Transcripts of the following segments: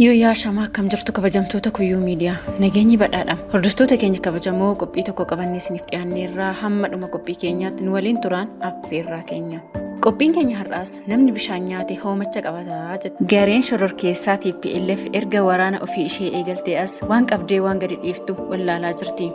Yooyyaa shamaa akkam jirtu kabajamtoota Kuyyuu Miidiyaa, nageenyi badhaadha. Hordoftoota keenya kabajamoo, qophii tokko qabannee isiniif dhiyaanneerraa, hamma dhuma qophii keenyaatti nu waliin turaan affeerraa keenya. Qophiin keenya har'aas namni bishaan nyaate hoomacha qabataa jedha. Gareen shororkeessaa TPLF erga waraana ofii ishee eegaltee as waan qabdee waan gadi dhiiftu wallaalaa jirti.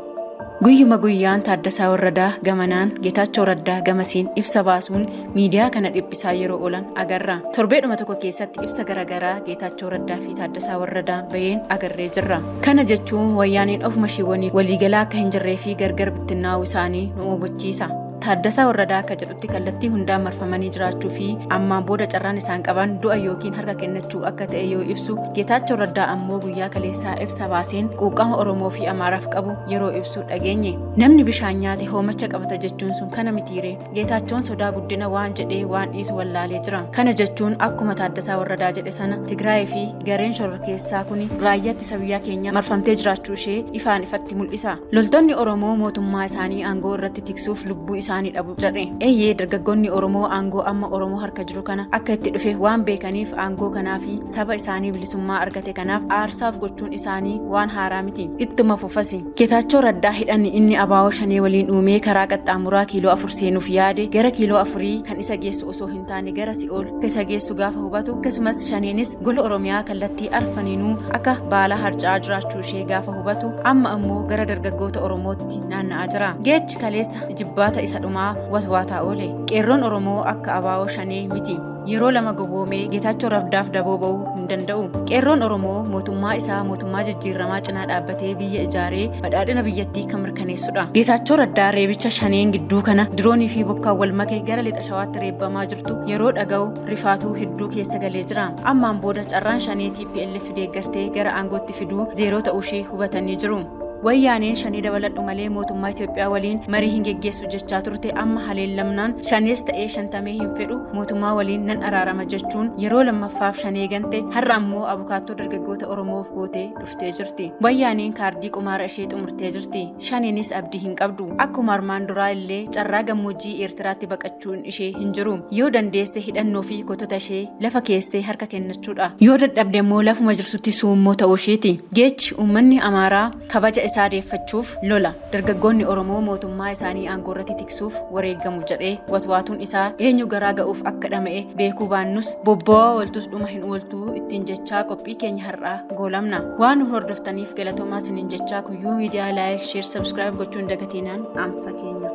Guyyuma guyyaan Taaddasaa Warradaa gamanaan, Geetaachoo Raddaa gamasiin ibsa baasuun miidiyaa kana dhiphisaa yeroo oolan agarra. Torbeedhuma tokko keessatti ibsa garaagaraa Geetaachoo Raddaa fi Taaddasaa Warradaan baheen agarree jirra. Kana jechuun Wayyaaneen ofuma ishiiwwaniif waliigalaa akka hin jirree fi gargar bittinnaa'uu isaanii nu hubachiisa. Taaddasaa Warradaa akka jedhutti kallattii hundaan marfamanii jiraachuu fi ammaan booda carraan isaan qaban du'a yookiin harka kennachuu akka ta'e yoo ibsu, Geetaachoo Raddaa ammoo guyyaa kaleessaa ibsa baaseen quuqama Oromoo fi Amaaraaf qabu yeroo ibsu dhageenye. Namni bishaan nyaate hoomacha qabata jechuun sun kana mitiire. Geetaachoon sodaa guddina waan jedhee waan dhiisu wallaalee jira. Kana jechuun akkuma Taaddasaa Warradaa jedhe sana Tigraayii fi gareen shororkeessaa kuni raayyaa ittisa biyyaa keenya marfamtee jiraachuu ishee ifaan ifatti mul'isa. Loltoonni Oromoo mootummaa isaanii aangoo irratti tiksuuf lubbuu isaanii dhabu jedhe. Eeyyee, dargaggoonni Oromoo aangoo amma Oromoo harka jiru kana akka itti dhufe waan beekaniif aangoo kanaa fi saba isaanii bilisummaa argate kanaaf aarsaaf gochuun isaanii waan haaraa miti. Ittuma fufasi. Geetaachoo Raddaa hidhanni inni ABO Shanee waliin uumee karaa qaxxaamuraa kiiloo 4 seenuuf yaade gara kiiloo afurii kan isa geessu osoo hin taane gara si'ool akka isa geessu gaafa hubatu, akkasumas Shaneenis gola Oromiyaa kallattii arfaniinuu akka baalaa harca'aa jiraachuu ishee gaafa hubatu, amma ammoo gara dargaggoota Oromootti naanna'aa jira. Geechi kaleessa ijibbaata isa dhumaa waswaataa oole. Qeerroon Oromoo akka ABO Shanee miti. Yeroo lama goboomee Geetaachoo Raddaaf daboo ba'uu hin danda'u. Qeerroon Oromoo mootummaa isaa mootummaa jijjiirramaa cinaa dhaabbatee biyya ijaaree badhaadhina biyyattii kan mirkaneessudha. Geetaachoo Raddaa reebicha Shaneen gidduu kana diroonii fi bokkaan wal make gara lixa Shawaatti reebbamaa jirtu yeroo dhaga'u rifaatuu hedduu keessa galee jira. Ammaan booda carraan Shanee TPLF deeggartee gara aangootti fiduu zeeroo ta'uushee hubatanii jiru. Wayyaaneen Shanee dabaladhu malee mootummaa Itoophiyaa waliin marii hin geggeessu jechaa turte amma haleellamnaan Shanees ta'ee Shantamee hin fedhu, mootummaa waliin nan araarama jechuun yeroo lammaffaaf Shanee gante, har'a ammoo abukaattoo dargaggoota Oromoof gootee dhuftee jirti. Wayyaaneen kaardii qumaara ishee xumurtee jirti. Shaneenis abdii hin qabdu. Akkuma armaan duraa illee carraa gammoojjii Eertiraatti baqachuun ishee hin jiru. Yoo dandeesse hidhannoo fi kotota ishee lafa keessee harka kennachuudha. Yoo dadhabde immoo lafuma jirtutti suummoo ta'uu isheeti. Geechi uummanni Amaaraa kabaja isaa deeffachuuf lola. Dargaggoonni Oromoo mootummaa isaanii aangoorratti tiksuuf wareegamu jedhee watwaatuun isaa eenyu garaa ga'uuf akka dhama'e beekuu baannus, bobba'aa ooltus dhuma hin ooltuu ittiin jechaa qophii keenya har'aa goolabna. Waan nu hordoftaniif galatoomaa isiniin jechaa, Kuyyuu Miidiyaa like, share, subscribe gochuun dagatiinaan dhaamsa keenya.